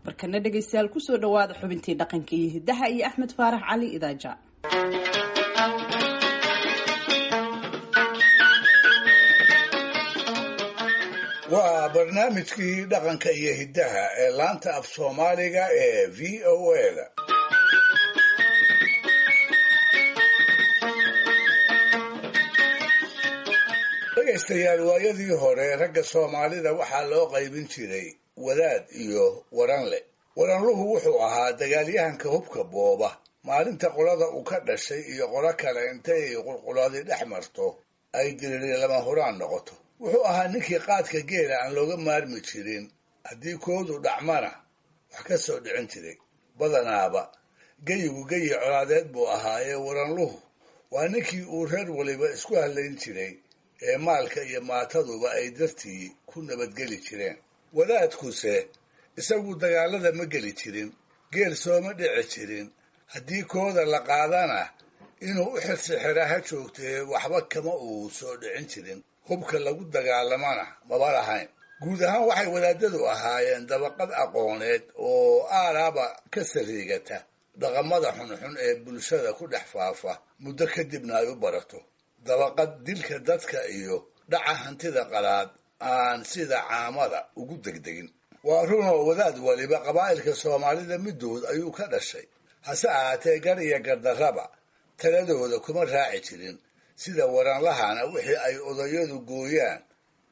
Markana dhegaystayaal, kusoo dhawaada xubintii dhaqanka iyo hiddaha iyo Axmed Faarax Cali Idaaja. Waa barnaamijkii dhaqanka iyo hiddaha ee laanta af Soomaaliga ee VOA da. Dhegaystayaal, waayadii hore ragga Soomaalida waxaa loo qaybin jiray wadaad iyo waranle. Waranluhu wuxuu ahaa dagaalyahanka hubka booba maalinta qolada uu ka dhashay iyo qolo kale intay qulquladii dhex marto ay diriri lama huraan noqoto. Wuxuu ahaa ninkii qaadka geela aan looga maarmi jirin, haddii koodu dhacmana wax ka soo dhicin jiray. Badanaaba geyigu geyi colaadeed buu ahaa ee waranluhu waa ninkii uu reer waliba isku hallayn jiray ee maalka iyo maataduba ay dartii ku nabadgeli jireen. Wadaadkuse isagu dagaalada ma geli jirin, geel sooma dhici jirin, haddii kooda la qaadana inuu u xirsi xiraa ha joogtee waxba kama uu soo dhicin jirin, hubka lagu dagaalamana maba lahayn. Guud ahaan waxay wadaadadu ahaayeen dabaqad aqooneed oo aalaaba ka sariigata dhaqamada xunxun ee bulshada ku dhex faafa, muddo kadibna ay u barato. Dabaqad dilka dadka iyo dhaca hantida qalaad aan sida caamada ugu degdegin. Waa runoo wadaad waliba qabaa'ilka Soomaalida middood ayuu ka dhashay, hase ahaatee gar iyo gardarraba taladooda kuma raaci jirin. Sida waranlahana wixii ay odayadu gooyaan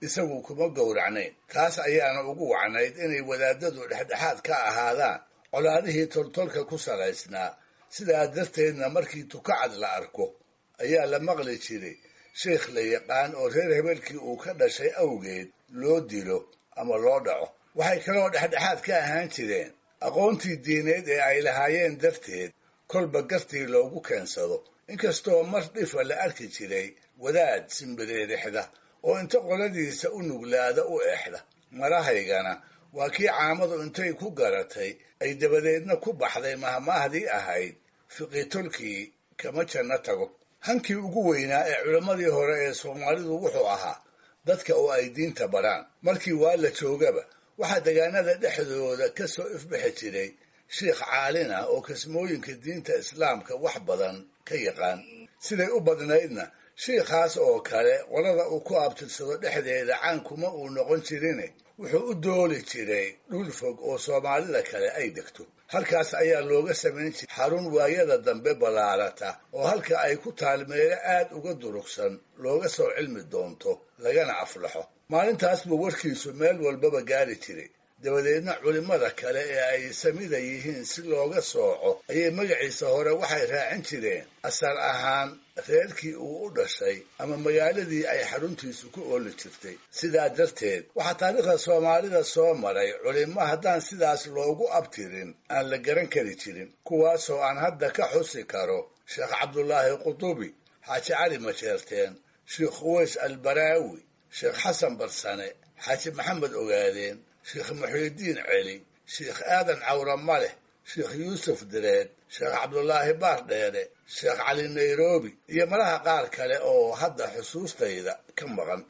isagu kuma gowracnayn. Taas ayaana ugu wacnayd inay wadaadadu dhexdhexaad ka ahaadaan colaadihii toltolka ku salaysnaa. Sidaa darteedna markii tukacad la arko ayaa la maqli jiray sheikh la yaqaan oo reer hebelkii uu ka dhashay awgeed loo dilo ama loo dhaco. Waxay kaloo dhexdhexaad ka ahaan jireen aqoontii diineed ee ay lahaayeen darteed kolba gartii loogu keensado, inkastoo mar dhifa la arki jiray wadaad simbireerixda oo inta qoladiisa u nuglaada u exda. Marahaygana waa kii caamadu intay ku garatay ay dabadeedna ku baxday mahmaahdii ahayd "Fiqitolkii kama janno tago." Hankii ugu weynaa ee culammadii hore ee Soomaalidu wuxuu ahaa dadka oo ay diinta baraan. Markii waa la joogaba waxaa degaanada dhexdooda ka soo ifbixi jiray shiikh caalin ah oo kasmooyinka diinta Islaamka wax badan ka yaqaan. Siday u badnaydna shiikhaas oo kale qolada uu ku abtirsado dhexdeeda caankuma uu noqon jirine, wuxuu u dooli jiray dhul fog oo Soomaalida kale ay degto. Halkaas ayaa looga samayn jiray xarun waayada dambe ballaarata oo halka ay ku taal meelo aad uga durugsan looga soo cilmi doonto lagana aflaxo. Maalintaas buu warkiisu meel walbaba gaari jiray. Dabadeedna culimmada kale ee ay samida yihiin si looga sooco ayay magaciisa hore waxay raacin jireen asal ahaan reerkii uu u dhashay ama magaaladii ay xaruntiisu ku ooli jirtay. Sidaa darteed waxaa taariikhda Soomaalida soo maray culimo haddaan sidaas loogu abtirin aan la garan kari jirin, kuwaasoo aan hadda ka xusi karo Sheekh Cabdulaahi Qutubi, Xaaji Cali Majeerteen, Sheekh Uweys Albaraawi, Sheekh Xasan Barsane, Xaaji Maxamed Ogaadeen, Sheekh Muxyidiin Celi, Sheekh Aadan Cawra Maleh, Sheekh Yuusuf Direed, Sheekh Cabdulaahi Baardheere, Sheekh Cali Nairobi iyo malaha qaar kale oo hadda xusuustayda ka maqan.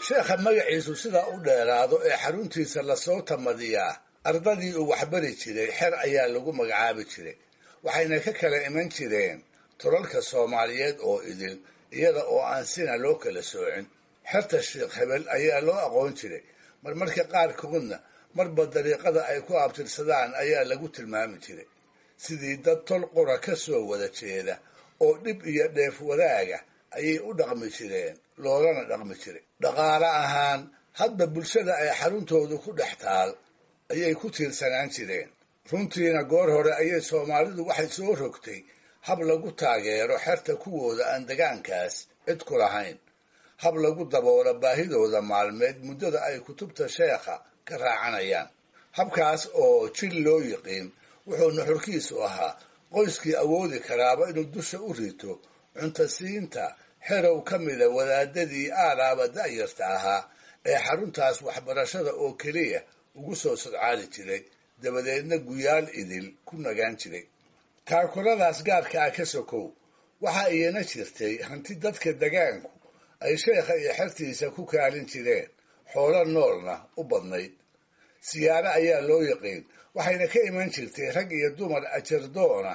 Sheekha magaciisu sidaa u dheeraado ee xaruntiisa lasoo tamadiyaa ardadii uu waxbari jiray xer ayaa lagu magacaabi jiray, waxayna ka kala iman jireen tolalka Soomaaliyeed oo idil, iyada oo aan sina loo kala soocin. Xerta Sheekh Hebel ayaa loo aqoon jiray. Marmarka qaarkoodna marba dariiqada ay ku abtirsadaan ayaa lagu tilmaami jiray, sidii dad tol qura ka soo wada jeeda oo dhib iyo dheef wadaaga ayay u dhaqmi jireen loolana dhaqmi jiray. Dhaqaale ahaan hadba bulshada ay xaruntoodu ku dhex taal ayay ku tiirsanaan jireen. Runtiina goor hore ayay Soomaalidu waxay soo rogtay hab lagu taageero xerta kuwooda aan degaankaas cid ku lahayn, hab lagu daboolo baahidooda maalmeed muddada ay kutubta sheekha ka raacanayaan. Habkaas oo jil loo yiqiin wuxuu nuxurkiisu ahaa qoyskii awoodi karaaba inuu dusha u rito cuntasiinta xerow ka mida wadaadadii aalaaba da'yarta ahaa ee xaruntaas waxbarashada oo keliya ugu soo sodcaali jiray, dabadeedna guyaal idil ku nagaan jiray. Taakuladaas gaarka ah ka sokow, Waxaa iyana jirtay hanti dadka degaanku ay sheekha iyo xertiisa ku kaalin jireen, xoolo noolna u badnayd. Siyaaro ayaa loo yaqiin, waxayna ka iman jirtay rag iyo dumar ajardoona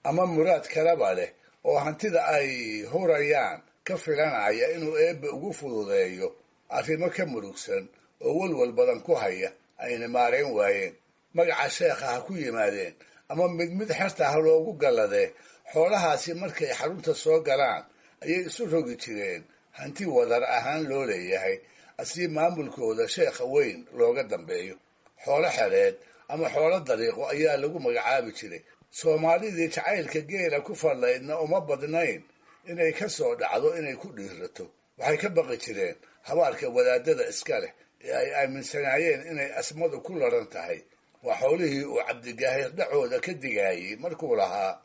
ama muraad kalaba leh oo hantida ay hurayaan ka filanaya inuu eebbe ugu fududeeyo arrimo ka murugsan oo walwal badan ku haya ayna maarayn waayeen. Magaca sheekha ha ku yimaadeen ama mid mid xerta ha loogu galladee, xoolahaasi markay xarunta soo galaan ayay isu rogi jireen hanti wadar ahaan loo leeyahay, asii maamulkooda sheekha weyn looga dambeeyo. Xoolo xereed ama xoolo dariiqo ayaa lagu magacaabi jiray. Soomaalidii jacaylka geela ku fadlaydna uma badnayn inay ka soo dhacdo inay ku dhiirato. Waxay ka baqi jireen habaarka wadaadada iska leh ee ay aaminsanaayeen inay asmadu ku laran tahay. Waa xoolihii uu Cabdigaahir dhacooda ka digaayey markuu lahaa: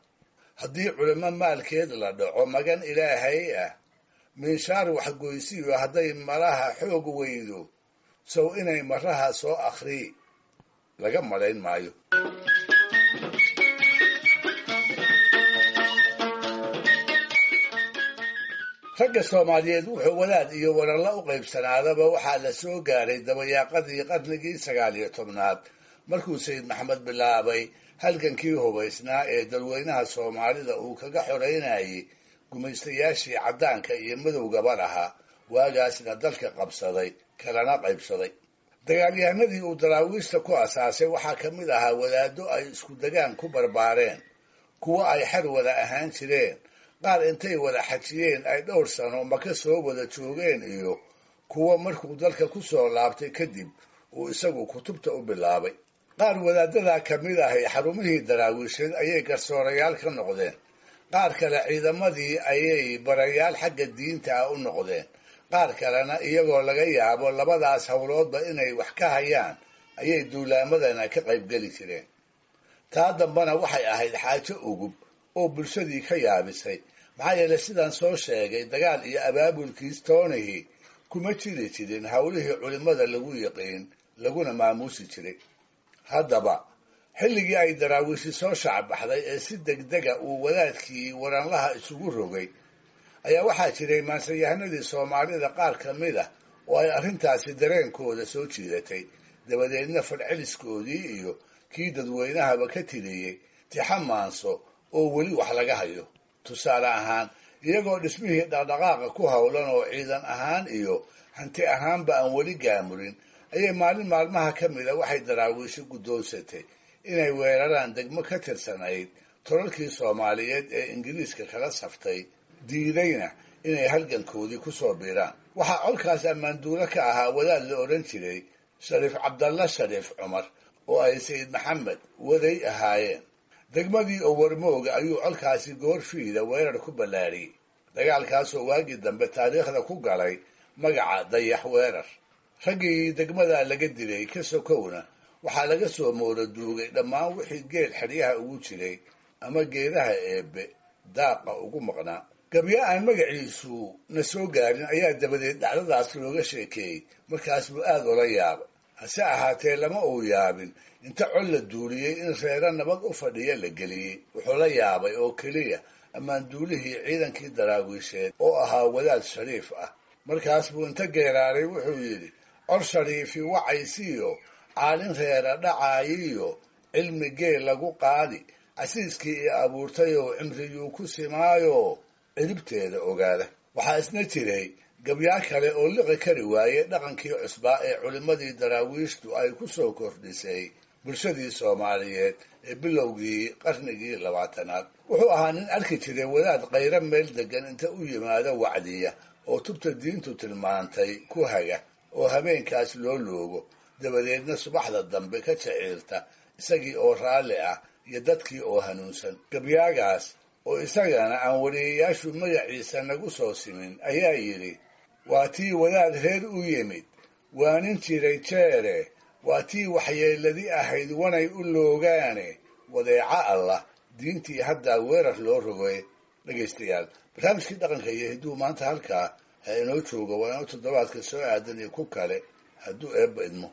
haddii culimo maalkeed la dhaco magan ilaahay ah, minshaar waxgoysiyo hadday malaha xoog weydo, sow inay maraha soo akhrii laga malayn maayo. Ragga Soomaaliyeed wuxuu wadaad iyo waralla u qaybsanaadaba waxaa la soo gaaray dabayaaqadii qarnigii 19aad, markuu Sayid Maxamed bilaabay halgankii hubaysnaa ee dadweynaha Soomaalida uu kaga xoreynayay gumaystayaashii caddaanka iyo madowgaba lahaa, waagaasna dalka qabsaday kalana qaybsaday. Dagaalyahanadii uu daraawiishta ku asaasay waxaa ka mid ahaa wadaaddo ay isku degaan ku barbaareen, kuwo ay xer wada ahaan jireen, qaar intay wada xajiyeen ay dhowr sano maka soo wada joogeen, iyo kuwo markuu dalka ku soo laabtay kadib uu isagu kutubta u bilaabay. Qaar wadaadadaa ka mid ahay xarumihii daraawiisheed ayay garsoorayaal ka noqdeen, qaar kale ciidamadii ayay barayaal xagga diinta ah u noqdeen, qaar kalena iyagoo laga yaabo labadaas howloodba inay wax ka hayaan ayay duulaamadana ka qaybgeli jireen. Taa dambena waxay ahayd xaajo ugub oo bulshadii ka yaabisay, maxaa yeelay sidaan soo sheegay dagaal iyo abaabulkiis toonihii kuma jiri jirin howlihii culimmada lagu yiqiin laguna maamuusi jiray. Haddaba xilligii ay daraawiishi soo shacbaxday ee si degdega uu wadaadkii waranlaha isugu rogay ayaa waxaa jiray maansayahanadii Soomaalida qaar ka mid ah oo ay arrintaasi dareenkooda soo jiidatay, dabadeedna fadceliskoodii iyo kii dadweynahaba ka tiriyey tixa maanso oo weli wax laga hayo. Tusaale ahaan, iyagoo dhismihii dhaqdhaqaaqa ku howlan oo ciidan ahaan iyo hanti ahaanba aan weli gaamurin, ayay maalin maalmaha ka mida waxay daraawiishi guddoonsatay inay weeraraan degmo ka tirsanayd tolalkii Soomaaliyeed ee Ingiriiska kala saftay, diidayna inay halgankoodii ku soo biiraan. Waxaa colkaas ammaanduulo ka ahaa wadaad la odhan jiray Shariif Cabdalla Shariif Cumar oo ay Sayid Maxamed waday ahaayeen. Degmadii oo warmooga ayuu colkaasi goorfiida weerar ku ballaariyey, dagaalkaasoo waagii dambe taariikhda ku galay magaca Dayax Weerar. Raggii degmada laga dilay ka sokowna waxaa laga soo moora duugay dhammaan wixii geel xeryaha ugu jiray ama geedaha eebbe daaqa ugu maqnaa. Gabyo aan magaciisu na soo gaarin ayaa dabadeed dhacdadaas looga sheekeeyey, markaas buu aad ula yaaba. Hase ahaatee lama uu yaabin inta col la duuliyey in reero nabad u fadhiya la geliyey. Wuxuu la yaabay oo keliya ammaanduulihii ciidankii daraawiisheed oo ahaa wadaad shariif ah. Markaas buu inta geeraaray wuxuu yidhi: col shariifi wacaysiiyo caalin reera dhacaayiyo cilmi geel lagu qaadi, casiiskii i abuurtayoo cimriyuu ku simaayo ciribteeda ogaada. Waxaa isna jiray gabyaa kale oo liqi kari waayey dhaqankii cusbaa ee culimmadii daraawiishtu ay ku soo kordhisay bulshadii Soomaaliyeed ee bilowgii qarnigii 20aad. Wuxuu ahaa nin arki jiray wadaad kayro meel degan inta u yimaado wacdiya oo tubta diintu tilmaantay ku haga oo habeenkaas loo loogo, dabadeedna subaxda dambe ka jaciirta isagii oo raalli ah iyo dadkii oo hanuunsan. Gabyaagaas oo isagana aan wariyayaashu magaciisa nagu soo simin ayaa yidhi: waa tii wadaad reer u yimid waanin jiray jeere, waa tii waxyeeladi ahayd wanay u loogaane, wadeeca Allah diintii haddaa weerar loo rogay. Dhegaystayaal, barnaamijkii dhaqanka iyo hidduu maanta halkaa ha inoo joogo. Waa inoo toddobaadka soo aadan iyo ku kale hadduu eebba idmo.